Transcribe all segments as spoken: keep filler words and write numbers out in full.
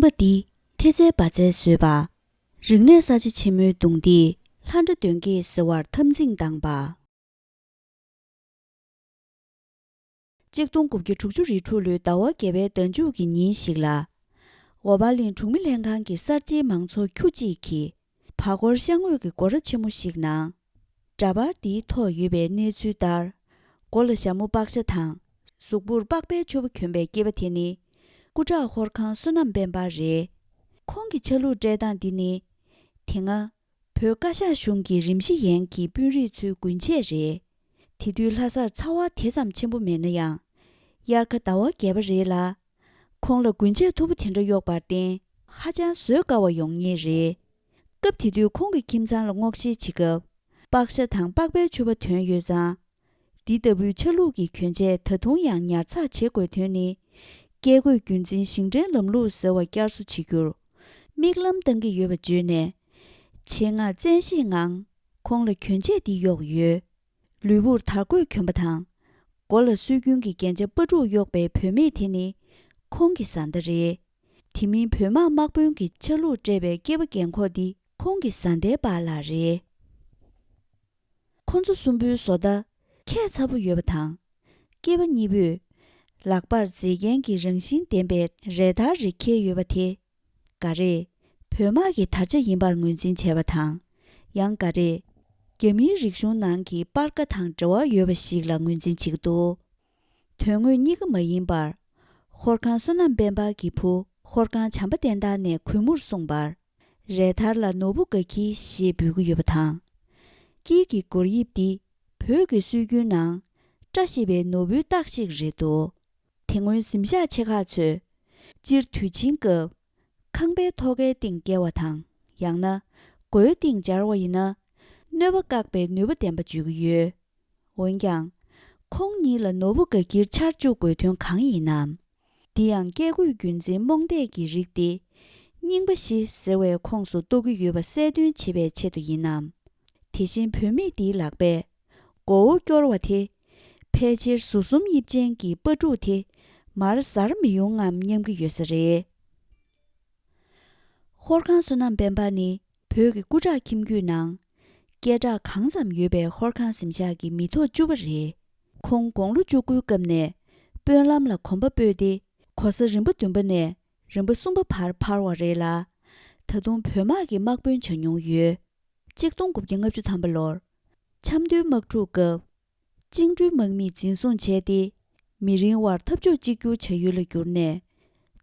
པ་འདི་ཐེ་ཚལ་བ་ཚལ་བཟོས་པ། རིག་གནས་གསར་བརྗེ་ཆེན་མོའི་གདུང་འདིས་ལྷ་འདྲེ་གདོན་བགེགས་ཟེར་བར་འཐབ་འཛིང་བཏང་པ། གཅིག་སྟོང་དགུ་བརྒྱ་དྲུག་ཅུ་རེ་དྲུག་ལོའི་ཟླ་བ་བརྒྱད་པའི་ཟླ་མཇུག་གི་ཉིན་ཞིག་ལ། འོ་བ་གླིང་གྲོང་མི་ལྷན་ཁང་གི་གསར་བརྗེའི་མང་ཚོགས་ཁྱུ་གཅིག་གིས། བར་སྐོར་ཤར་ངོས་ཀྱི་སྒོ་ར་ཆེན་མོ་ཞིག་ནང་། འདྲ་པར་འདིའི་ཐོག་ཡོད་པའི་གནས་ཚུལ་ལྟར། མགོ་ལ་ཞྭ་མོ་པག་ཤ་དང་། གཟུགས་པོར་པགས་པའི་ཕྱུ་པ་གྱོན་པའི་སྐྱེས་པ་དེ་ནི། སྐུ་དྲག་ཧོར་ཁང་བསོད་ནམས་དཔལ་འབར་རེད། ཁོང་གི་ཆ་ལུགས་སྤྲད་སྟངས་འདི་ནི། དེ་སྔ། བོད་བཀའ་ཤག་གཞུང་གི་རིམ་བཞི་ཡན་གྱི་དཔོན་རིགས་ཚོའི་དགུན་ཆས་རེད། དེ་དུས་ལྷ་སར་ཚ་བ་དེ་ཙམ་ཆེན་པོ་མེད་ན་ཡང་། དབྱར་ཁ་ཟླ་བ་བརྒྱད་པ་རེད་ལ། ཁོང་ལ་དགུན་ཆས་མཐུག་པོ་དེ་འདྲ་གཡོགས་པར་བརྟེན་ཧ་ཅང་བཟོད་དཀའ་བ་ཡོང་ངེས་རེད། སྐབས་དེ་དུས་ཁོང་གི་ཁྱིམ་ཚང་ལ་སྔོག་བཤེར་བྱེད་སྐབས། པགས་ཤ་དང་པགས་པའི་ཕྱུ་པ་ཐོན་ཡོད་ཙང་། འདི་ལྟ་བུའི་ཆ་ལུགས་ཀྱི་གྱོན་ཆས་ད་དུང་ཡང་ཉར་ཚགས་བྱེད་དགོས་དོན་ནི། བཀས་བཀོད་རྒྱུད་འཛིན་ཞིང་བྲན་ལམ་ལུགས་ཟེར་བ་བསྐྱར་གསོ་བྱེད་རྒྱུར། མིག་ལམ་བཏང་གི་ཡོད་པ་བརྗོད་ནས། ཆེད་མངགས་བཙན་ཤེད་ངང་ཁོང་ལ་གྱོན་ཆས་འདི་གཡོགས་ཡོད། ལུས་པོར་དར་གོས་གྱོན་པ་དང་། མགོ་ལ་སྲོལ་རྒྱུན་གྱི་རྒྱན་ཆ་སྤ་ཕྲུག་གཡོགས་པའི་བུད་མེད་དེ་ནི་ཁོང་གི་བཟའ་ཟླ་རེད། དེ་མིན་བོད་དམག་དམག་དཔོན་གྱི་ཆ་ལུགས་སྤྲས་པའི་སྐྱེས་པ་རྒན་འཁོགས་འདི་ཁོང་གི་བཟའ་ཟླའི་པཱ་ལགས་རེད། ཁོ་ཚོ་གསུམ་པོའི་བཟོ་ལྟ་ཁྱད་མཚར་པོ་ཡོད་པ་དང་། སྐྱེས་པ་གཉིས་པོས་ལག་པར་མཛེས་རྒྱན་གྱི་རང་བཞིན་ལྡན་པའི་རས་དར་རེ་འཁྱེར་ཡོད་པ་དེ། འགའ་རེས་བོད་དམག་གི་དར་ཆ་ཡིན་པར་ངོས་འཛིན་བྱས་པ་དང་། ཡང་འགའ་རེས་རྒྱ་མིའི་རིག་གཞུང་ནང་གི་པར་ཀ་དང་འབྲེལ་བ་ཡོད་པ་ཞིག་ལ་ངོས་འཛིན་བྱེད་ཀྱི་འདུག་དོན་དངོས་གཉིས་ཀ་མ་ཡིན་པར། ཧོར་ཁང་བསོད་ནམས་དཔལ་འབར་གྱི་བུ་ཧོར་ཁང་བྱམས་པ་བསྟན་དར་ནས་གུས་མོར་གསུངས་པར། རས་དར་ལ་ནོར་བུ་དགའ་འཁྱིལ་ཞེས་འབོད་ཀྱི་ཡོད་པ་དང་། དཀྱིལ་གྱི་སྒོར་དབྱིབས་འདི་བོད་ཀྱི་སྲོལ་རྒྱུན་ནང་བཀྲ་ཤིས་པའི་ནོར་བུའི་རྟགས་ཤིག་རེད་འདུག་དེ་སྔོན་གཟིམ་ཤག་ཆེ་ཁག་ཚོས་སྤྱིར་དུས་ཆེན་སྐབས་ཁང་པའི་ཐོག་ཁའི་སྟེང་བཀལ་བ་དང་ཡང་ན་སྒོའི་སྟེང་སྦྱར་བ་ཡིན་ན་གནོད་པ་བཀག་པའི་ནུས་པ་ལྡན་པ་བརྗོད་ཀྱི་ཡོད། འོན་ཀྱང་། ཁོང་གཉིས་ལ་ནོར་བུ་དགའ་འཁྱིལ་ཆར་བཅུག་དགོས་དོན་གང་ཡིན་ནམ། འདི་ཡང་བཀས་བཀོད་རྒྱུད་འཛིན་རྨོངས་དད་ཀྱི་རིགས་ཏེ། རྙིང་པ་བཞི་ཟེར་བའི་ཁོངས་སུ་གཏོགས་ཀྱི་ཡོད་པ་གསལ་སྟོན་བྱེད་པའི་ཆེད་དུ་ཡིན་ནམ། དེ་བཞིན་བུད་མེད་འདིའི་ལག་པས་མགོ་བོ་སྐྱོར་བ་དེ། ཕལ་ཆེར་གཟུགས་གསུམ་དབྱིབས་ཅན་གྱི་སྤ་ཕྲུག་དེ་མར་གཟར་མི་ཡོང་ངམ་སྙམ་གྱི་ཡོད་ས་རེད། ཧོར་ཁང་བསོད་ནམས་དཔལ་འབར་ནི་བོད་ཀྱི་སྐུ་དྲག་ཁྱིམ་རྒྱུད་ནང་། སྐད་གྲགས་གང་ཙམ་ཡོད་པའི་ཧོར་ཁང་གཟིམ་ཤག་གི་མི་ཐོག་བཅུ་པ་རེད། ཁོང་དགུང་ལོ་བཅུ་དགུའི་སྐབས་ནས་དཔོན་ལམ་ལ་གོམ་པ་སྤོས་ཏེ་གོ་ས་རིམ་པ་བདུན་པ་ནས་རིམ་པ་གསུམ་པ་བར་འཕར་བ་རེད་ལ། ད་དུང་བོད་དམག་གི་དམག་དཔོན་བྱ་མྱོང་ཡོད། གཅིག་སྟོང་དགུ་བརྒྱ་ལྔ་བཅུ་ཐམ་པ་ལོར། ཆབ་མདོའི་དམག་འཁྲུག་སྐབས། བཅིངས་འགྲོལ་དམག་མིས་འཛིན་བཟུང་བྱས་ཏེ། མི་རིང་བར་འཐབ་ཕྱོགས་གཅིག་གྱུར་བྱ་ཡུལ་ལ་གྱུར་ནས།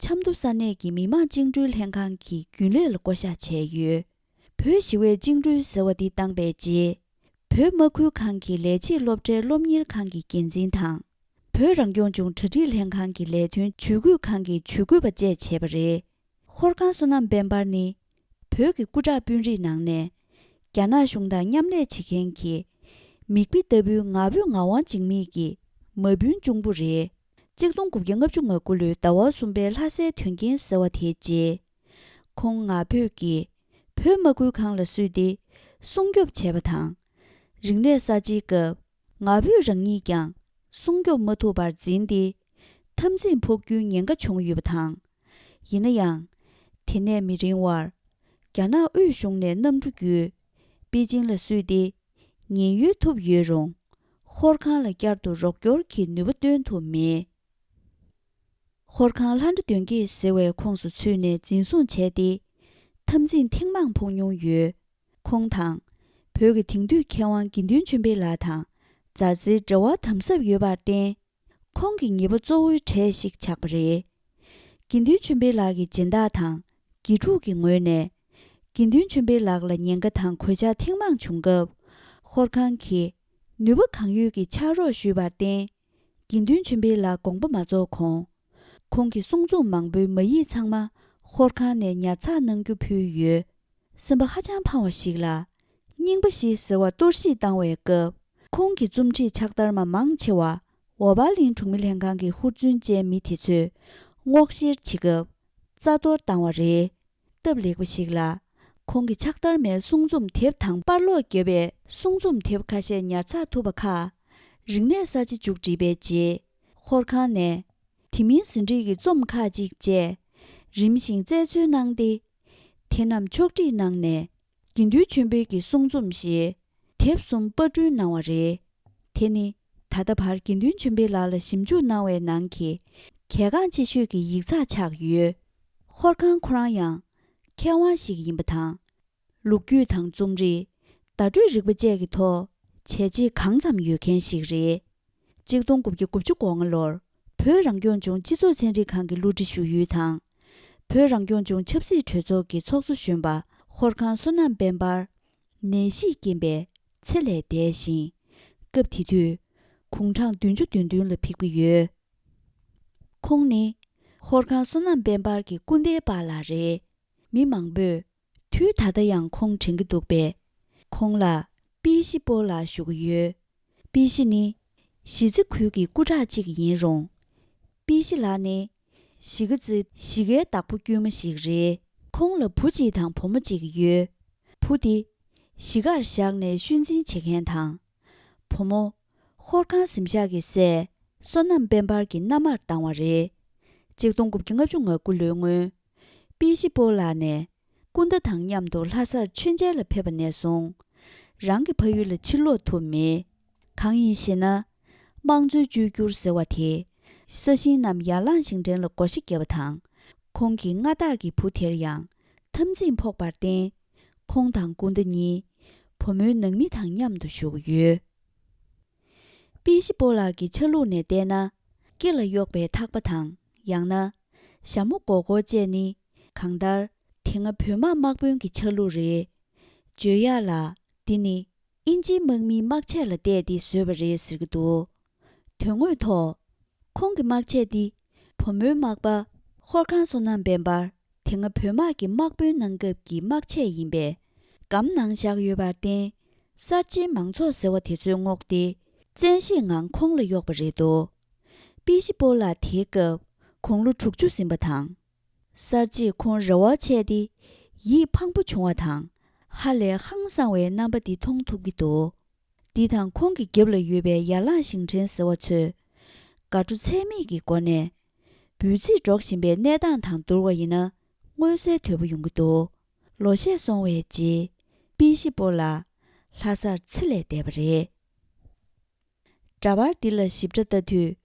ཆབ་མདོ་ས་གནས་ཀྱི་མི་དམངས་བཅིངས་འགྲོལ་ལྷན་ཁང་གི་རྒྱུན་ལས་ལ་བསྐོ་གཞག་བྱས་ཡོད། བོད་ཞི་བས་བཅིངས་འགྲོལ་ཟེར་བ་འདི་བཏང་པའི་རྗེས། བོད་དམག་ཁུལ་ཁང་གི་ལས་བྱེད་སློབ་གྲྭའི་སློབ་གཉེར་ཁང་གི་འགན་འཛིན་དང་། བོད་རང་སྐྱོང་ལྗོངས་གྲ་སྒྲིག་ལྷན་ཁང་གི་ལས་དོན་ཇུས་འགོད་ཁང་གི་ཇུས་འགོད་པ་བཅས་བྱས་པ་རེད། ཧོར་ཁང་བསོད་ནམས་དཔལ་འབར་ནི། བོད་ཀྱི་སྐུ་དྲག་དཔོན་རིགས་ནང་ནས། རྒྱ་ནག་གཞུང་དང་མཉམ་ལས་བྱེད་མཁན་གྱི། མིག་དཔེ་ལྟ་བུའི་ང་ཕོད་ངག་དབང་འཇིགས་མེད་ཀྱི། མ་བུན་གཅུང་པོ་རེད། གཅིག་སྟོང་དགུ་བརྒྱ་ལྔ་བཅུ་ང་དགུ་ལོའི་ཟླ་བ་གསུམ་པའི་ལྷ་སའི་དོན་རྐྱེན་ཟེར་བ་དེའི་རྗེས། ཁོང་ང་ཕོད་ཀྱིས། བོད་དམག་ཁུལ་ཁང་ལ་བསུས་ཏེ། སྲུང་སྐྱོབ་བྱས་པ་དང་། རིག་གནས་གསར་བརྗེའི་སྐབས། ང་ཕོད་རང་ཉིད་ཀྱང་སྲུང་སྐྱོབ་མ་ཐུབ་པར་འཛིན་ཏེ། འཐབ་འཛིང་ཕོག་རྒྱུའི་ཉེན་ཁ་བྱུང་ཡོད་པ་དང་། ཡིན་ན་ཡང་། དེ་ནས་མི་རིང་བར། རྒྱ་ནག་དབུས་གཞུང་ནས་གནམ་གྲུ་བརྒྱུད། པེ་ཅིང་ལ་བསུས་ཏེ། ཉེན་གཡོལ་ཐུབ་ཡོད་རུང་། ཧོར་ཁང་ལ་བསྐྱར་དུ་རོགས་སྐྱོར་གྱི་ནུས་པ་བཏོན་ཐུབ་མེད། ཧོར་ཁང་ལྷ་འདྲེ་གདོན་བགེགས་ཟེར་བའི་ཁོངས་སུ་ཚུད་ནས་འཛིན་བཟུང་བྱས་ཏེ། འཐབ་འཛིང་ཐེངས་མང་ཕོག་མྱོང་ཡོད། ཁོང་དང་། བོད་ཀྱི་དེང་དུས་མཁས་དབང་དགེ་འདུན་ཆོས་འཕེལ་ལགས་དང་མཛའ་བརྩེའི་འབྲེལ་བ་དམ་ཟབ་ཡོད་པར་བརྟེན། ཁོང་གི་ཉེ་པོ་གཙོ་བོའི་གྲས་ཤིག་ཆགས་པ་རེད། དགེ་འདུན་ཆོས་འཕེལ་ལགས་ཀྱི་སྦྱིན་བདག་དང་། དགེ་ཕྲུག་གི་ངོས་ནས། དགེ་འདུན་ཆོས་འཕེལ་ལགས་ལ་ཉེན་ཁ་དང་གོད་ཆག་ཐེངས་མང་བྱུང་སྐབས། ཧོར་ཁང་གིས། ནུས་པ་གང་ཡོད་ཀྱིས་ཕྱག་རོགས་ཞུས་པར་བརྟེན། དགེ་འདུན་ཆོས་འཕེལ་ལགས་དགོངས་པ་མ་རྫོགས་གོང་། ཁོང་གི་གསུང་རྩོམ་མང་པོའི་མ་ཡིག་ཚང་མ་ཧོར་ཁང་ནས་ཉར་ཚགས་གནང་རྒྱུ་ཕུལ་ཡོད། སེམས་པ་ཧ་ཅང་ཕངས་པ་ཞིག་ལ། རྙིང་པ་བཞི་ཟེར་བ་གཏོར་བཤིག་བཏང་བའི་སྐབས། ཁོང་གི་རྩོམ་སྒྲིག་ཕྱག་བསྟར་མ་མང་ཆེ་བ། འོ་བ་གླིང་གྲོང་མི་ལྷན་ཁང་གི་ཧུར་བརྩོན་ཅན་མི་དེ་ཚོས་སྔོག་བཤེར་བྱེད་སྐབས། རྩ་གཏོར་བཏང་བ་རེད། སྟབས་ལེགས་པ་ཞིག་ལ། ཁོང་གི་ཕྱག་བསྟར་མའི་གསུང་རྩོམ་དེབ་དང་པར་སློག་བརྒྱབ་པའི་གསུང་རྩོམ་དེབ་ཁ་ཤས་ཉར་ཚགས་ཐུབ་པ་ཁག་རིག་གནས་གསར་བརྗེ་མཇུག་བསྒྲིལ་པའི་རྗེས། ཧོར་ཁང་ནས། དེ་མིན་ཟིན་བྲིས་ཀྱི་རྩོམ་ཁག་ཅིག་བཅས། རིམ་བཞིན་བཙལ་འཚོལ་གནང་སྟེ། དེ་རྣམས་ཕྱོགས་སྒྲིག་གནང་ནས། དགེ་འདུན་ཆོས་འཕེལ་གྱི་གསུང་རྩོམ་ཞེས་དེབ་གསུམ་པར་སྐྲུན་གནང་བ་རེད། དེ་ནི་ད་ལྟ་བར་དགེ་འདུན་ཆོས་འཕེལ་ལགས་ལ་ཞིབ་འཇུག་གནང་བའི་ནང་གི་གལ་འགངས་ཆེ་ཤོས་ཀྱི་ཡིག་ཚགས་ཆགས་ཡོད། ཧོར་ཁང་ཁོ་རང་ཡང་མཁས་དབང་ཞིག་ཡིན་པ་དང་། ལོ་རྒྱུས་དང་རྩོམ་རིག་བརྡ་སྤྲོད་རིག་པ་བཅས་ཀྱི་ཐོག་བྱས་རྗེས་གང་འཚམ་ཡོད་མཁན་ཞིག་རེད། གཅིག་སྟོང་དགུ་བརྒྱ་དགུ་བཅུ་གོ་ལྔ་ལོར་བོད་རང་སྐྱོང་ལྗོངས་སྤྱི་ཚོགས་ཚན་རིག་ཁང་གི་བློ་འདྲི་ཞུ་ཡུལ་དང་། བོད་རང་སྐྱོང་ལྗོངས་ཆབ་སྲིད་གྲོས་ཚོགས་ཀྱི་ཚོགས་གཙོ་གཞོན་པ་ཧོར་ཁང་བསོད་ནམས་དཔལ་འབར་ནད་གཞིས་རྐྱེན་པས་ཚེ་ལས་འདས་ཤིང་། སྐབས་དེ་དུས་དགུང་གྲངས་བདུན་ཅུ་དོན་བདུན་ལ་ཕེབས་ཀྱི་ཡོད། ཁོང་ནི་ཧོར་ཁང་བསོད་ནམས་དཔལ་འབར་གྱི་སྐུ་ཟླའི་པཱ་ལགས་རེད། མི་མང་པོས་དུས་ད་ལྟ་ཡང་ཁོང་དྲན་གྱི་འདུག་པས། ཁོང་ལ་པིའི་ཤི་སྤོ་ལགས་ཞུ་གི་ཡོད། པིའི་ཤི་ནི་གཞིས་རྩེ་ཁུལ་གྱི་སྐུ་དྲག་ཅིག་ཡིན་རུང་། པིའི་ཤི་ལགས་ནི་གཞིས་ཀ་རྩེ་གཞིས་ཀའི་བདག་པོ་དཀྱུས་མ་ཞིག་རེད། ཁོང་ལ་བུ་གཅིག་དང་བུ་མོ་གཅིག་ཡོད། བུ་དེ་གཞིས་ཀར་བཞག་ནས་ཤུལ་འཛིན་བྱེད་མཁན་དང་། བུ་མོ། ཧོར་ཁང་གཟིམ་ཤག་གི་སྲས་བསོད་ནམས་དཔལ་འབར་གྱི་མནའ་མར་བཏང་བ་རེད། གཅིག་སྟོང་དགུ་བརྒྱ་ལྔ་བཅུ་ང་དགུ་ལོའི་སྔོན། པིའི་ཤི་སྤོ་ལགས་ནས་སྐུ་ཟླ་དང་མཉམ་དུ་ལྷ་སར་མཆོད་མཇལ་ལ་ཕེབས་པ་ནས་བཟུང་། རང་གི་ཕ་ཡུལ་ལ་ཕྱིར་ལོག་ཐུབ་མེད། གང་ཡིན་ཞེ་ན། དམངས་གཙོའི་བཅོས་བསྒྱུར་ཟེར་བ་དེས་ས་ཞིང་རྣམས་ཡར་ལངས་ཞིང་བྲན་ལ་བགོ་བཤའ་བརྒྱབ་པ་དང་། ཁོང་གི་མངའ་བདག་གི་བུ་དེར་ཡང་འཐབ་འཛིང་ཕོག་པར་བརྟེན། ཁོང་དང་སྐུ་ཟླ་གཉིས་བུ་མོའི་ནང་མི་དང་མཉམ་དུ་བཞུགས་ཡོད། པིའི་ཤི་སྤོ་ལགས་ཀྱི་ཆ་ལུགས་ནས་བལྟས་ན། སྐེ་ལ་གཡོགས་པའི་ཐག་པ་དང་ཡང་ན་ཞྭ་མོ་མགོ་སྐོར་བཅས་ནི་གང་ལྟར་དེ་སྔ་བོད་དམག་དམག་དཔོན་གྱི་ཆ་ལུགས་རེད། བརྗོད་ཡག་ལ་འདི་ནི་ཨིན་ཇིའི་དམག་མིའི་དམག་ཆས་ལ་བལྟས་ཏེ་བཟོས་པ་རེད་ཟེར་གྱི་འདུག་དོན་དངོས་ཐོག་ཁོང་གི་དམག་ཆས་འདི་བུ་མོའི་མག་པ་ཧོར་ཁང་བསོད་ནམས་དཔལ་འབར་དེ་སྔ་བོད་དམག་གི་དམག་དཔོན་གནང་སྐབས་ཀྱི་དམག་ཆས་ཡིན་པས། སྒམ་ནང་བཞག་ཡོད་པར་བརྟེན། གསར་བརྗེའི་མང་ཚོགས་ཟེར་བ་དེ་ཚོས་བསྔོགས་ཏེ། བཙན་ཤེད་ངང་ཁོང་ལ་གཡོགས་པ་རེད་འདུག་པིའི་ཤི་སྤོ་ལགས་དེའི་སྐབས་དགུང་ལོ་དྲུག་ཅུ་ཟིན་པ་དང་། གསར་བརྗེས་ཁོང་རེ་བ་ཆད་དེ་ཡིད་ཕངས་པོ་བྱུང་བ་དང་། ཧ་ལས་ཧང་སང་བའི་རྣམ་པ་འདི་མཐོང་ཐུབ་ཀྱི་འདུག་འདི་དང་ཁོང་གི་རྒྱབ་ལ་ཡོད་པའི་ཡར་ལངས་ཞིང་བྲན་ཟེར་བ་ཚོས་དགའ་སྤྲོ་ཚད་མེད་ཀྱི་སྒོ་ནས་འབོད་ཚིག་སྒྲོག་བཞིན་པའི་གནས་སྟངས་དང་བསྡུར་བ་ཡིན་ན་མངོན་གསལ་དོད་པོ་ཡོང་གི་འདུག་ལོ་ཤས་སོང་བའི་རྗེས་པིའི་ཤི་སྤོ་ལགས་ལྷ་སར་ཚེ་ལས་འདས་པ་རེད། འདྲ་པར་འདི་ལ་ཞིབ་ཕྲ་ལྟ་དུས།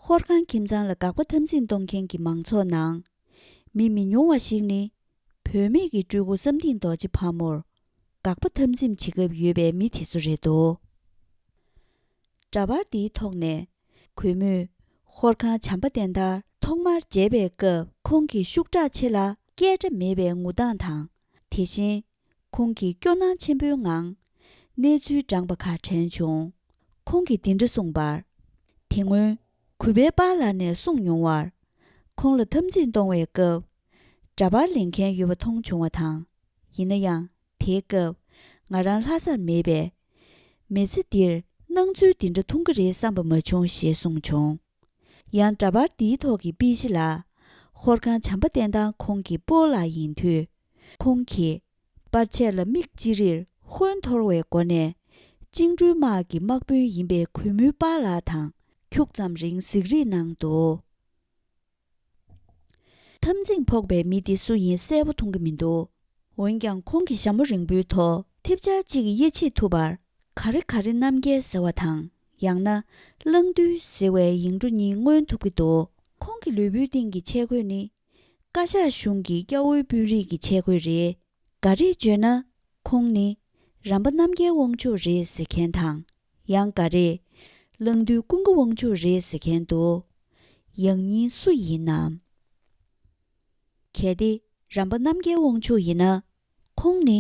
ཧོར་ཁང་ཁྱིམ་ཚང་ལ་དགག་པ་འཐབ་འཛིང་གཏོང་མཁན་གྱི་མང་ཚོགས་ནང་མི་མི་ཉུང་བ་ཞིག་ནི། བུད་མེད་ཀྱི་སྤྲུལ་སྐུ་བསམ་གཏན་རྡོ་རྗེ་ཕག་མོར་དགག་པ་འཐབ་འཛིང་བྱེད་སྐབས་ཡོད་པའི་མི་དེ་ཚོ་རེད་འདུག་འདྲ་པར་འདིའི་ཐོག་ནས་གུས་མོས་ཧོར་ཁང་བྱམས་པ་བསྟན་དར་ཐོག་མར་མཇལ་བའི་སྐབས་ཁོང་གི་ཤུགས་དྲག་ཆེ་ལ་སྐད་སྒྲ་མེད་པའི་ངུ་སྟངས་དང་། དེ་བཞིན་ཁོང་གིས་སྐྱོ་སྣང་ཆེན་པོའི་ངང་གནས་ཚུལ་བགྲངས་པ་ཁག་དྲན་བྱུང་། ཁོང་གིས་འདི་འདྲ་གསུངས་པར། དེ་སྔོན་གུས་པའི་པཱ་ལགས་ནས་གསུངས་མྱོང་བར། ཁོང་ལ་འཐབ་འཛིང་གཏོང་བའི་སྐབས་འདྲ་པར་ལེན་མཁན་ཡོད་པ་མཐོང་བྱུང་བ་དང་། ཡིན་ན་ཡང་དེའི་སྐབས་ང་རང་ལྷ་སར་མེད་པས། མི་ཚེ་འདིར་སྣང་ཚུལ་འདི་འདྲ་མཐོང་གི་རེད་བསམ་པ་མ་བྱུང་ཞེས་གསུངས་བྱུང་། ཡང་འདྲ་པར་འདིའི་ཐོག་གི་པིའི་ཤི་ལགས་ཧོར་ཁང་བྱམས་པ་བསྟན་དར་ཁོང་གི་སྤོ་ལགས་ཡིན་དུས། ཁོང་གིས་པར་ཆས་ལ་མིག་ཅི་རིར་ཧོན་འཐོར་བའི་སྒོ་ནས་བཅིངས་འགྲོལ་དམག་གི་དམག་དཔོན་ཡིན་པའི་གུས་མོའི་པཱ་ལགས་དང་ཁྱུག་ཙམ་རིང་གཟིགས་རིས་གནང་འདུག་འཐབ་འཛིང་ཕོག་པའི་མི་དེ་སུ་ཡིན་གསལ་པོ་མཐོང་གི་མི་འདུག་འོན་ཀྱང་ཁོང་གི་ཞྭ་མོ་རིང་པོའི་ཐོག་ཐེབས་ཆག་ཅིག་དབྱེ་ཕྱེ་ཐུབ་པར། ག་རེ་ག་རེ་རྣམ་རྒྱལ་ཟེར་བ་དང་། ཡང་ན་གླང་རྡུལ་ཟེར་བའི་ཡིག་འབྲུ་གཉིས་མངོན་ཐུབ་ཀྱི་འདུག་ཁོང་གི་ལུས་པོའི་སྟེང་གི་ཆས་གོས་ནི། བཀའ་ཤག་གཞུང་གི་སྐྱ་བོའི་དཔོན་རིགས་ཀྱི་ཆས་གོས་རེད། འགའ་རེས་བརྗོད་ན། ཁོང་ནི་རམ་པ་རྣམ་རྒྱལ་དབང་ཕྱུག་རེད་ཟེར་མཁན་དང་། ཡང་འགའ་རེས་གླང་རྡུལ་ཀུན་དགའ་དབང་ཕྱུག་རེད་ཟེར་མཁན་འདུག་ཡང་སྙིང་སུ་ཡིན་ནམ། གལ་ཏེ་རམ་པ་རྣམ་རྒྱལ་དབང་ཕྱུག་ཡིན་ན། ཁོང་ནི་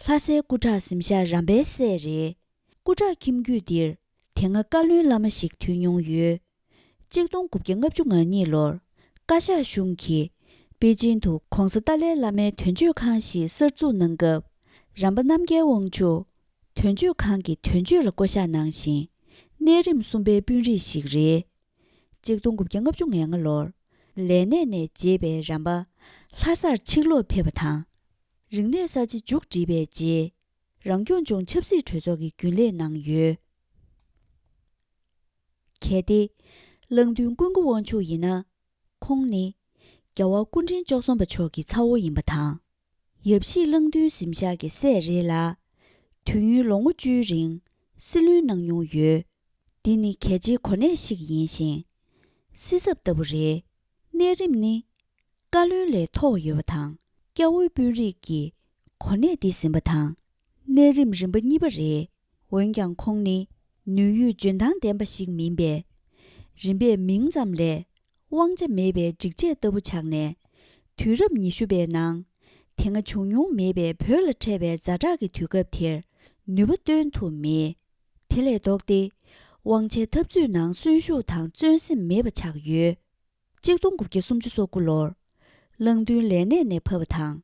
ལྷ་སའི་སྐུ་དྲག་གཟིམ་ཤག་རམ་པའི་སྲས་རེད། སྐུ་དྲག་ཁྱིམ་རྒྱུད་འདིར་དེ་སྔ་བཀའ་བློན་བླ་མ་ཞིག་ཐུག་མྱོང་ཡོད། གཅིག་སྟོང་དགུ་བརྒྱ་ལྔ་བཅུ་ང་གཉིས་ལོར་བཀའ་ཤག་གཞུང་གིས་པེ་ཅིན་དུ་༧གོང་ས་ཏཱ་ལའི་བླ་མའི་དོན་གཅོད་ཁང་ཞིག་གསར་འཛུགས་གནང་སྐབས། རམ་པ་རྣམ་རྒྱལ་དབང་ཕྱུག་དོན་གཅོད་ཁང་གི་དོན་གཅོད་ལ་བསྐོ་གཞག་གནང་ཞིང་། གནས་རིམ་གསུམ་པའི་དཔོན་རིགས་ཤིག་རེད། གཅིག་སྟོང་དགུ་བརྒྱ་ལྔ་བཅུ་ང་ལྔ་ལོར་ལས་གནས་ནས་བརྗེས་པའི་རམ་པ་ལྷ་སར་ཕྱིར་ལོག་ཕེབས་པ་དང་། རིག་གནས་གསར་བརྗེ་མཇུག་བསྒྲིལ་བའི་རྗེས། རང་སྐྱོང་ལྗོངས་ཆབ་སྲིད་གྲོས་ཚོགས་ཀྱི་རྒྱུན་ལས་གནང་ཡོད། གལ་ཏེ་གླང་མདུན་ཀུན་དགའ་དབང་ཕྱུག་ཡིན་ན། ཁོང་ནི་ རྒྱལ་བ་སྐུ་ཕྲེང་བཅུ་གསུམ་པ་མཆོག་གི་ཚ་བོ་ཡིན་པ་དང་། ཡབ་གཞིས་གླང་མདུན་གཟིམ་ཤག་གི་སྲས་རེད་ལ། དུས་ཡུན་ལོ་ངོ་བཅུའི་རིང་སྲིད་བློན་གནང་མྱོང་ཡོད། འདི་ནི་གལ་ཆེའི་གོ་གནས་ཤིག་ཡིན་ཞིང་། སྲིད་ཚབ་ལྟ་བུ་རེད། གནས་རིམ་ནི། བཀའ་བློན་ལས་མཐོ་བ་ཡོད་པ་དང་། སྐྱ་བོའི་དཔོན་རིགས་ཀྱི་གོ་གནས་འདི་ཟིན་པ་དང་། གནས་རིམ་རིམ་པ་གཉིས་པ་རེད། འོན་ཀྱང་ཁོང་ནི་ནུས་ཡོད་འཇོན་ཐང་ལྡན་པ་ཞིག་མིན་པས། རིམ་པས་མིང་ཙམ་ལས་དབང་ཆ་མེད་པའི་སྒྲིག་ཆས་ལྟ་བུ་ཆགས་ནས། དུས་རབས་ཉི་ཤུ་པའི་ནང་དེ་སྔ་བྱུང་མྱོང་མེད་པའི་བོད་ལ་འཕྲད་པའི་ཛ་དྲག་གི་དུས་སྐབས་དེར་ནུས་པ་སྟོན་ཐུབ་མེད། དེ་ལས་ལྡོག་སྟེ། དབང་ཆའི་འཐབ་རྩོད་ནང་གསོན་ཤུགས་དང་བརྩོན་སེམས་མེད་པ་ཆགས་ཡོད། གཅིག་སྟོང་དགུ་བརྒྱ་སུམ་ཅུ་སོ་དགུ་ལོར། གླང་མདུན་ལས་གནས་ནས་ཕབ་པ་དང་།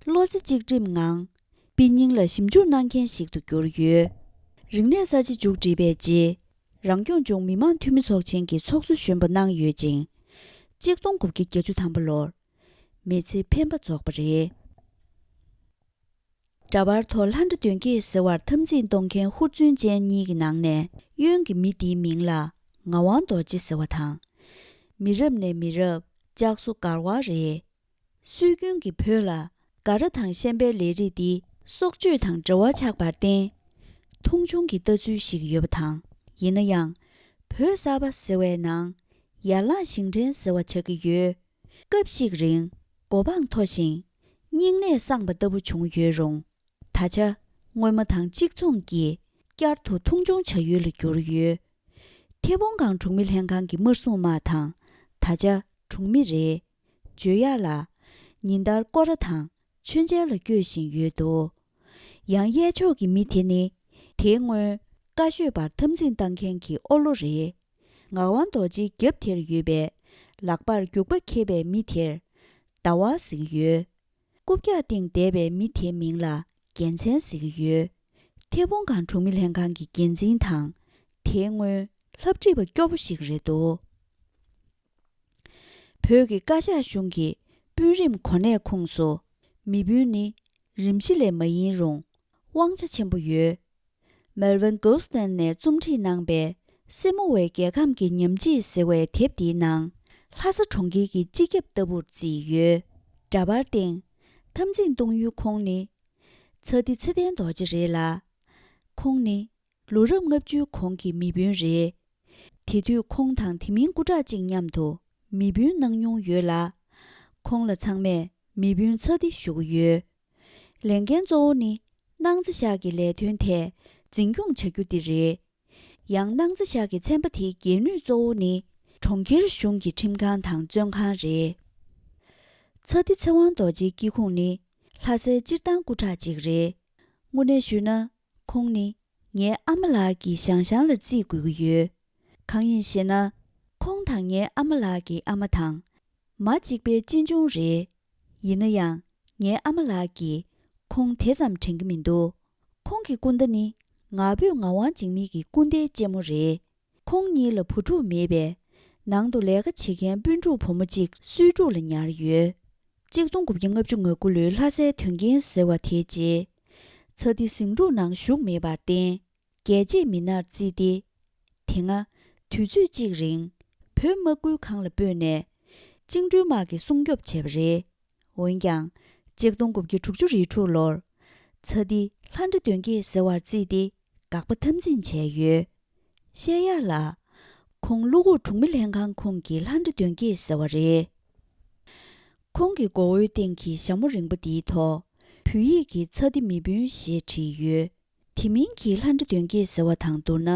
བློ་རྩེ་གཅིག་སྒྲིམ་ངང་། དཔེ་རྙིང་ལ་ཞིབ་འཇུག་གནང་མཁན་ཞིག་ཏུ་གྱུར་ཡོད། རིག་གནས་གསར་བརྗེ་མཇུག་བསྒྲིལ་བའི་རྗེས། རང་སྐྱོང་ལྗོངས་མི་དམངས་འཐུས་མི་ཚོགས་ཆེན་གྱི་ཚོགས་གཙོ་གཞོན་པ་གནང་ཡོད་ཅིང་། གཅིག་སྟོང་དགུ་བརྒྱ་བརྒྱད་ཅུ་ཐམ་པ་ལོར། མི་ཚེ་འཕེན་པ་རྫོགས་པ་རེད། འདྲ་པར་ཐོག་ལྷ་འདྲེ་གདོན་བགེགས་ཟེར་བར་འཐབ་འཛིང་གཏོང་མཁན་ཧུར་བརྩོན་ཅན་གཉིས་ཀྱི་ནང་ནས་གཡོན་གྱི་མི་དེའི་མིང་ལ་ངག་དབང་རྡོ་རྗེ་ཟེར་བ་དང་། མི་རབས་ནས་མི་རབས་ལྕགས་བཟོ་མགར་བ་རེད། སྲོལ་རྒྱུན་གྱི་བོད་ལ་མགར་དང་ཤན་པའི་ལས་རིགས་འདི་སྲོག་གཅོད་དང་འབྲེལ་བ་ཆགས་པར་བརྟེན། མཐོང་ཆུང་གི་ལྟ་ཚུལ་ཞིག་ཡོད་པ་དང་། ཡིན་ན་ཡང་། བོད་གསར་པ་ཟེར་བའི་ནང་ཡར་ལངས་ཞིང་བྲན་ཟེར་བ་ཆགས་ཀྱི་ཡོད། སྐབས་ཤིག་རིང་མགོ་འཕང་མཐོ་ཞིང་། སྙིང་ནད་སངས་པ་ལྟ་བུ་བྱུང་ཡོད་རུང་། ད་ཆ་སྔོན་མ་དང་གཅིག་མཚུངས་ཀྱིས་བསྐྱར་དུ་མཐོང་ཆུང་བྱ་ཡུལ་ལ་གྱུར་ཡོད། ཐེ་བོང་སྒང་གྲོང་མི་ལྷན་ཁང་གི་དམར་སྲུང་དམག་དང་ད་ཆ་གྲོང་མི་རེད། བརྗོད་ཡག་ལ། ཉིན་ལྟར་སྐོར་ར་དང་མཆོད་མཇལ་ལ་བསྐྱོད་བཞིན་ཡོད་འདུག་ཡང་གཡས་ཕྱོགས་ཀྱི་མི་དེ་ནི་དེའི་སྔོན་བཀའ་ཤོད་པར་འཐབ་འཛིང་བཏང་མཁན་གྱི་ཨོ་ལོ་རེད། ངག་དབང་རྡོ་རྗེའི་རྒྱབ་དེར་ཡོད་པའི་ལག་པར་རྒྱུག་པ་འཁྱེར་བའི་མི་དེར་ཟླ་བ་ཟེར་གྱི་ཡོད། རྐུབ་བཀྱག་སྟེང་བསྡད་པའི་མི་དེའི་མིང་ལ་རྒྱལ་མཚན་ཟེར་གྱི་ཡོད། ཐེ་བོང་སྒང་གྲོང་མི་ལྷན་ཁང་གི་འགན་འཛིན་དང་། དེའི་སྔོན་སློབ་ཁྲིད་པ་སྐྱོ་པོ་ཞིག་རེད་འདུག་བོད་ཀྱི་བཀའ་ཤག་གཞུང་གི་དཔོན་རིམ་གོ་གནས་ཁོངས་སུ་མི་དཔོན་ནི་རིམ་བཞི་ལས་མ་ཡིན་རུང་དབང་ཆ་ཆེན་པོ་ཡོད། མེལ་ཝན་གོ་སི་ཏན་ནས་རྩོམ་སྒྲིག་གནང་པའི་སེར་མོ་བའི་རྒྱལ་ཁམས་ཀྱི་ཉམས་ཆེས་ཟེར་བའི་དེབ་འདིའི་ནང་ལྷ་ས་གྲོང་ཁྱེར་གྱི་སྤྱི་ཁྱབ་ལྟ་བུར་བརྩིས་ཡོད། འདྲ་པར་སྟེང་འཐབ་འཛིང་གཏོང་ཡུལ་ཁོང་ནི་ཚ་ཏི་ཚེ་བརྟན་རྡོ་རྗེ་རེད་ལ། ཁོང་ནི་ལོ་རབས་ལྔ་བཅུའི་གོང་གི་མི་དཔོན་རེད། དེ་དུས་ཁོང་དང་དེ་མིན་སྐུ་དྲག་ཅིག་མཉམ་དུ་མི་དཔོན་གནང་མྱོང་ཡོད་ལ། ཁོང་ལ་ཚང་མས་མི་དཔོན་ཚ་ཏི་ཞུ་གི་ཡོད། ལས་འགན་གཙོ་བོ་ནི་སྣང་རྩེ་ཤག་གི་ལས་དོན་ཐད་འཛིན་སྐྱོང་བྱ་རྒྱུ་འདི་རེད། ཡང་སྣང་རྩེ་ཤག་གི་ཚན་པ་དེའི་འགན་ནུས་གཙོ་བོ་ནི་གྲོང་ཁྱེར་གཞུང་གི་ཁྲིམས་ཁང་དང་བཙོན་ཁང་རེད། ཚ་ཏི་ཚེ་དབང་རྡོ་རྗེའི་སྐྱེ་ཁུངས་ནི་ལྷ་སའི་སྤྱིར་བཏང་སྐུ་དྲག་ཅིག་རེད། དངོས་གནས་ཞུས་ན། ཁོང་ནི་ངའི་ཨ་མ་ལགས་ཀྱི་ཞང་ཞང་ལ་བརྩི་དགོས་ཀྱི་ཡོད། གང་ཡིན་ཞེ་ན། ཁོང་དང་ངའི་ཨ་མ་ལགས་ཀྱི་ཨ་མ་དང་། མ་གཅིག་པའི་གཅེན་གཅུང་རེད། ཡིན་ན་ཡང་ངའི་ཨ་མ་ལགས་ཀྱིས་ཁོང་དེ་ཙམ་དྲན་གྱི་མི་འདུག་ཁོང་གི་སྐུ་ཟླ་ནི་ང་ཕོད་ངག་དབང་འཇིགས་མེད་ཀྱི་སྐུ་ཟླའི་གཅེན་མོ་རེད། ཁོང་གཉིས་ལ་བུ་ཕྲུག་མེད་པས། ནང་དུ་ལས་ཀ་བྱེད་མཁན་སྤུན་ཕྲུག་བུ་མོ་གཅིག་གསོས་ཕྲུག་ལ་ཉར་ཡོད། གཅིག་སྟོང་དགུ་བརྒྱ་ལྔ་བཅུ་ང་དགུ་ལོའི་ལྷ་སའི་དོན་རྐྱེན་ཟེར་བ་དེའི་རྗེས། ཚ་ཏི་ཟིང་འཁྲུག་ནང་ཞུགས་མེད་པར་བརྟེན། རྒྱལ་གཅེས་མི་སྣར་བརྩིས་ཏེ། དེ་སྔ་དུས་ཚོད་གཅིག་རིང་བོད་དམག་ཁུལ་ཁང་ལ་སྤོས་ནས་བཅིངས་འགྲོལ་དམག་གིས་སྲུང་སྐྱོབ་བྱས་པ་རེད། འོན་ཀྱང་། གཅིག་སྟོང་དགུ་བརྒྱ་དྲུག་ཅུ་རེ་དྲུག་ལོར་ཚ་འདི་ལྷ་འདྲེ་གདོན་བགེགས་ཟེར་བར་བརྩིས་ཏེ་དགག་པ་འཐབ་འཛིང་བྱས་ཡོད། བཤད་ཡག་ལ། ཁོང་བློ་ཁོག་གྲོང་མི་ལྷན་ཁང་ཁོངས་ཀྱི་ལྷ་འདྲེ་གདོན་བགེགས་ཟེར་བ་རེད། ཁོང་གི་མགོ་བོའི་སྟེང་གི་ཞྭ་མོ་རིང་པོ་འདིའི་ཐོག་བོད་ཡིག་གིས་ཚ་འདི་མི་དཔོན་ཞེས་བྲིས་ཡོད། དེ་མིན་གྱི་ལྷ་འདྲེ་གདོན་བགེགས་ཟེར་བ་དང་བསྡུར་ན།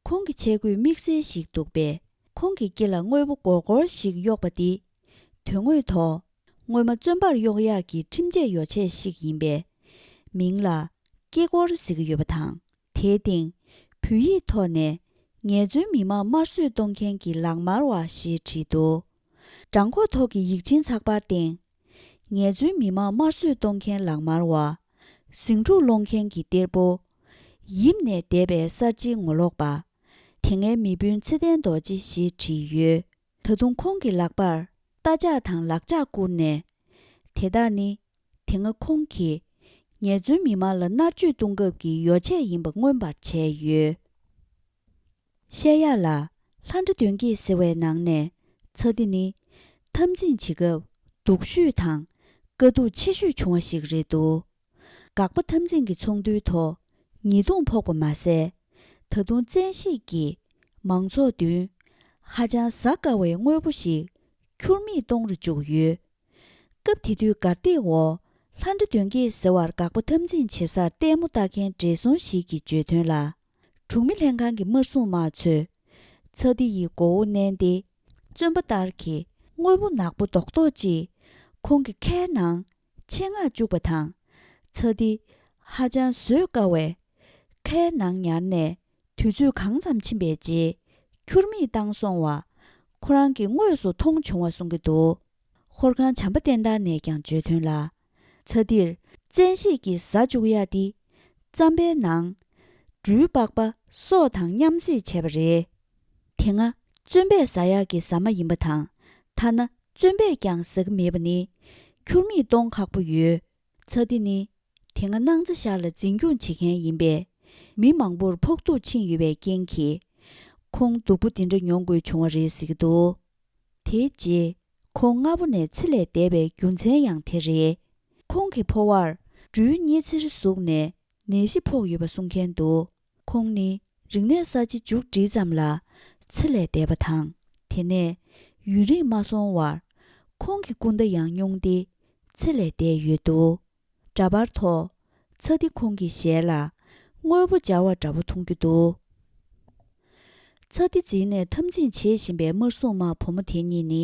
ཁོང་གི་ཆས་གོས་དམིགས་བསལ་ཞིག་འདུག་པས། ཁོང་གི་དཀྱིལ་ལ་དངོས་པོ་སྒོར་སྒོར་ཞིག་གཡོགས་པ་འདི། དོན་དངོས་ཐོག་སྔོན་མ་བཙོན་པར་གཡོག་ཡག་གི་ཁྲིམས་ཆད་ཡོ་ཆས་ཤིག་ཡིན་པས། མིང་ལ་དཀྱིལ་འཁོར་ཟེར་གྱི་ཡོད་པ་དང་། དེའི་སྟེང་བོད་ཡིག་ཐོག་ནས་ངལ་རྩོལ་མི་དམངས་དམར་གསོད་གཏོང་མཁན་གྱི་ལག་དམར་བ་ཞེས་བྲིས་འདུག་བྲང་ཁོག་ཐོག་གི་ཡིག་ཆེན་ཚགས་པར་སྟེང་། ངལ་རྩོལ་མི་དམངས་དམར་གསོད་གཏོང་མཁན་ལག་དམར་བ། ཟིང་འཁྲུག་སློང་མཁན་གྱི་གཏེར་པོ། ཡིབ་ནས་བསྡད་པའི་གསར་བརྗེའི་ངོ་ལོག་པ། དེ་སྔའི་མི་དཔོན་ཚེ་བརྟན་རྡོ་རྗེ་ཞེས་བྲིས་ཡོད། ད་དུང་ཁོང་གི་ལག་པར་རྟ་ལྕག་དང་ལག་ལྕགས་བསྐུར་ནས། དེ་དག་ནི་དེ་སྔ་ཁོང་གིས་ངལ་རྩོལ་མི་དམངས་ལ་མནར་གཅོད་གཏོང་སྐབས་ཀྱི་ཡོ་བྱད་ཡིན་པ་མངོན་པར་བྱས་ཡོད། བཤད་ཡག་ལ། ལྷ་འདྲེ་གདོན་བགེགས་ཟེར་བའི་ནང་ནས་ཚ་འདི་ནི། འཐབ་འཛིང་བྱེད་སྐབས་སྡུག་ཤོས་དང་དཀའ་སྡུག་ཆེ་ཤོས་བྱུང་བ་ཞིག་རེད་འདུག། དགག་པ་འཐབ་འཛིང་གི་ཚོགས་འདུའི་ཐོག་ཉེས་རྡུང་ཕོག་པ་མ་ཟད། ད་དུང་བཙན་ཤེད་ཀྱིས་མང་ཚོགས་མདུན་ཧ་ཅང་ཟ་དཀའ་བའི་དངོས་པོ་ཞིག་ཁྱུར་མིད་གཏོང་རུ་བཅུག་ཡོད། སྐབས་དེ་དུས་གར་སྟེགས་འོག་ལྷ་འདྲེ་གདོན་བགེགས་ཟེར་བར་དགག་པ་འཐབ་འཛིང་བྱེད་སར་ལྟད་མོ་ལྟ་མཁན་བགྲེས་སོང་ཞིག་གིས་བརྗོད་དོན་ལ། གྲོང་མི་ལྷན་ཁང་གི་དམར་སྲུང་དམག་ཚོས་ཚ་འདི་ཡི་མགོ་བོ་མནན་ཏེ། བཙོན་པ་ལྟར་གྱི་དངོས་པོ་ནག་པོ་རྡོག་རྡོག་ཅིག་ཁོང་གི་ཁའི་ནང་ཆེད་མངགས་བཅུག་པ་དང་། ཚ་འདི་ཧ་ཅང་བཟོད་དཀའ་བས་ཁའི་ནང་ཉར་ནས་དུས་ཚོད་གང་ཙམ་ཕྱིན་པའི་རྗེས་ཁྱུར་མིད་བཏང་སོང་བ་ཁོ་རང་གིས་དངོས་སུ་མཐོང་བྱུང་བ་གསུང་གི་འདུག། ཧོར་ཁང་བྱམས་པ་བསྟན་དར་ནས་ཀྱང་བརྗོད་དོན་ལ། ཚ་འདིར་བཙན་ཤེད་ཀྱིས་ཟ་བཅུག་ཡག་འདི་རྩམ་པའི་ནང་སྦྲུལ་པགས་པ་སོགས་དང་མཉམ་བསྲེས་བྱས་པ་རེད། དེ་སྔ་བཙོན་པས་ཟ་ཡག་གི་ཟ་མ་ཡིན་པ་དང་། ཐ་ན་བཙོན་པས་ཀྱང་ཟ་གི་མེད་པ་ནི་ཁྱུར་མིད་གཏོང་ཁག་པོ་ཡོད། ཚ་འདི་ནི་དེ་སྔ་སྣང་རྩེ་ཤར་ལ་འཛིན་སྐྱོང་བྱེད་མཁན་ཡིན་པས། མི་མང་པོར་ཕོག་ཐུག་ཕྱིན་ཡོད་པའི་རྐྱེན་གྱིས། ཁོང་སྡུག་པོ་འདི་འདྲ་མྱོང་དགོས་བྱུང་བ་རེད་ཟེར་གྱི་འདུག། དེའི་རྗེས་ཁོང་སྔ་པོ་ནས་ཚེ་ལས་འདས་པའི་རྒྱུ་མཚན་ཡང་དེ་རེད། ཁོང་གི་ཕོ་བར་སྦྲུལ་གཉན་ཚེར་ཟུག་ནས་ནད་གཞི་ཕོག་ཡོད་པ་གསུང་མཁན་འདུག། ཁོང་ནི་རིག་གནས་གསར་བརྗེ་མཇུག་བསྒྲིལ་ཙམ་ལ་ཚེ་ལས་འདས་པ་དང་། དེ་ནས་ཡུན་རིང་མ་སོང་བར་ཁོང་གི་སྐུ་ཟླ་ཡང་སྙུང་སྟེ་ཚེ་ལས་འདས་ཡོད་འདུག། འདྲ་པར་ཐོག་ཚ་འདི་ཁོང་གི་ཞལ་ལ་དངོས་པོ་འབྱར་བ་འདྲ་པོ་མཐོང་རྒྱུ་འདུག། ཚ་འདི་འཛིན་ནས་འཐབ་འཛིང་བྱེད་བཞིན་པའི་དམར་སྲུང་དམག་བུ་མོ་དེ་གཉིས་ནི་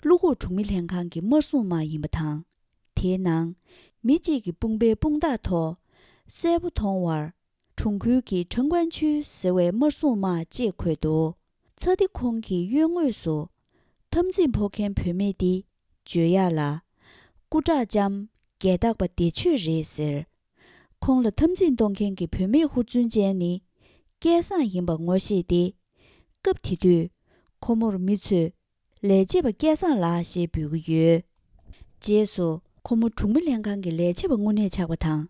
ཀླུ་གུར་གྲོང་མི་ལྷན་ཁང་གི་དམར་སྲུང་དམག་ཡིན་པ་དང་། དེའི་ནང་མི་གཅིག་གི་དཔུང་པའི་དཔུང་རྟགས་ཐོག་གསལ་པོ་མཐོང་བར། གྲོང་ཁུལ་གྱི་ཁྲང་ཀོན་ཆུས་ཟེར་བའི་དམར་སྲུང་དམག་ཅེས་འཁོད་འདུག། ཚ་འདི་ཁོང་གི་གཡོན་ངོས་སུ་འཐབ་འཛིང་ཕོག་མཁན་བུད་མེད་འདི་བརྗོད་ཡག་ལ། སྐུ་དྲག་ལྕམ་རྒྱལ་དག་པ་བདེ་མཆོད་རེད་ཟེར། ཁོང་ལ་འཐབ་འཛིང་གཏོང་མཁན་གྱི་བུད་མེད་ཧུར་བརྩོན་ཅན་ནི་སྐལ་བཟང་ཡིན་པ་ངོ་ཤེས་ཏེ། སྐབས་དེ་དུས་ཁོ་མོར་མི་ཚོས་ལས་བྱེད་པ་སྐལ་བཟང་ལགས་ཞེས་འབོད་ཀྱི་ཡོད། རྗེས་སུ་ཁོ་མོ་གྲོང་མི་ལྷན་ཁང་གི་ལས་བྱེད་པ་དངོས་གནས་ཆགས་པ་དང་།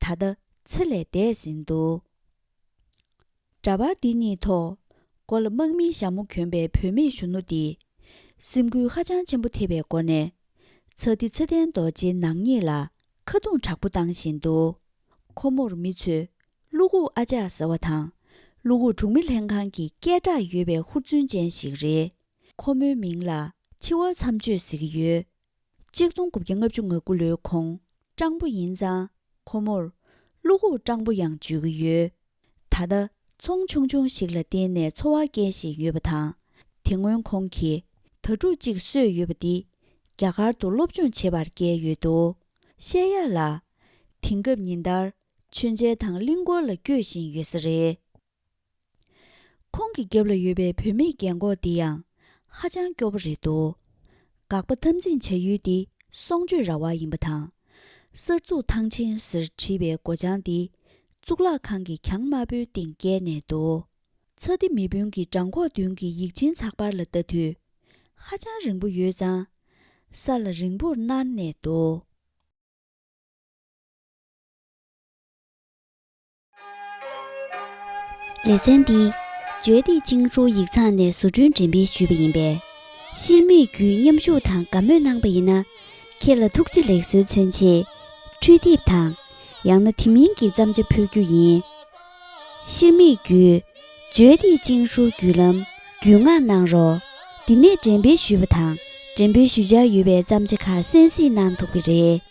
ད་ལྟ་ཚེ་ལས་འདས་ཟིན་འདུག། འདྲ་པར་འདི་གཉིས་ཐོག་མགོ་ལ་དམག་མིའི་ཞྭ་མོ་གྱོན་པའི་བུད་མེད་གཞོན་ནུ་འདིས། སེམས་འགུལ་ཧ་ཅང་ཆེན་པོ་ཐེབས་པའི་སྒོ་ནས། ཚ་འདི་ཚེ་བརྟན་རྡོ་རྗེའི་ནག་ཉེས་ལ་ཁ་རྡུང་དྲག་པོ་བཏང་བཞིན་འདུག། ཁོ་མོར་མི་ཚོས་ཀླུ་གུག་ཨ་ཅག་ཟེར་བ་དང་། ཀླུ་གུག་གྲོང་མི་ལྷན་ཁང་གི་སྐད་གྲགས་ཡོད་པའི་ཧུར་བརྩོན་ཅན་ཞིག་རེད། ཁོ་མོའི་མིང་ལ་འཆི་བ་མཚམས་གཅོད་ཟེར་གྱི་ཡོད། གཅིག་སྟོང་དགུ་བརྒྱ་ལྔ་བཅུ་ང་དགུ་ལོའི་གོང་སྤྲང་པོ་ཡིན་ཙང་། ཁོ་མོར་ཀླུ་གུག་སྤྲང་པོ་ཡང་བརྗོད་ཀྱི་ཡོད། ད་ལྟ་ཚོང་ཆུང་ཆུང་ཞིག་ལ་བརྟེན་ནས་འཚོ་བ་སྐྱེལ་བཞིན་ཡོད་པ་དང་། དེ་སྔོན་ཁོང་གིས་དྭ་ཕྲུག་གཅིག་གསོས་ཡོད་པ་འདི་རྒྱ་གར་དུ་སློབ་སྦྱོང་བྱེད་པར་བསྐྱལ་ཡོད་འདུག། བཤད་ཡག་ལ། དེང་སྐབས་ཉིན་ལྟར་མཆོད་མཇལ་དང་གླིང་སྐོར་ལ་བསྐྱོད་བཞིན་ཡོད་ས་རེད། ཁོང་གི་རྒྱབ་ལ་ཡོད་པའི་བུད་མེད་རྒན་གོག་འདི་ཡང་ཧ་ཅང་སྐྱོ་པོ་རེད་འདུག། དགག་པ་འཐབ་འཛིང་བྱ་ཡུལ་འདི་གསོང་སྤྱོད་ར་བ་ཡིན་པ་དང་། གསར་འཛུགས་ཐང་ཆེན་ཟེར་བྲིས་པའི་སྒོ་བྱང་འདི་གཙུག་ལག་ཁང་གི་གྱང་དམར་པོའི་སྟེང་བཀལ་ནས་འདུག། ཚ་འདི་མེ་སྤུན་གྱི་བྲང་ཁོག་མདུན་གྱི་ཡིག་ཆེན་ཚགས་པར་ལ་ལྟ་དུས། ཧ་ཅང་རིང་པོ་ཡོད་ཙང་། ས་ལ་རིང་པོར་མནར་ནས་འདུག། ལེ་ཚན་འདི་བརྗོད་བདེ་ཅིང་ཧྲུའུ་ཡིག་ཚང་ནས་བཟོ་སྐྲུན་འགྲེམས་སྤེལ་ཞུས་པ་ཡིན་པས། ཤེར་མིག་བརྒྱུད་མཉམ་ཞུགས་དང་དགའ་མོས་གནང་པ་ཡིན་ན། ཁྱེད་ལ་ཐུགས་རྗེ་ལེགས་གསོལ་མཚོན་ཆེད། འཕྲུལ་དེབ་དང་། ཡང་ན་དེ་མིན་གྱི་བརྩམས་བྱ་ཕུལ་རྒྱུ་ཡིན། ཤེར་མིག་བརྒྱུད། བརྗོད་བདེ་ཅིང་ཧྲུའུ་བརྒྱུད་ལམ་བརྒྱུད་མངགས་གནང་རོགས། འདི་ནས་འགྲེམས་སྤེལ་ཞུས་པ་དང་། འགྲེམས་སྤེལ་ཞུ་འཆར་ཡོད་པའི་བརྩམས་བྱ་ཁག་གསན་གཟིགས་གནང་ཐུབ་ཀྱི་རེད།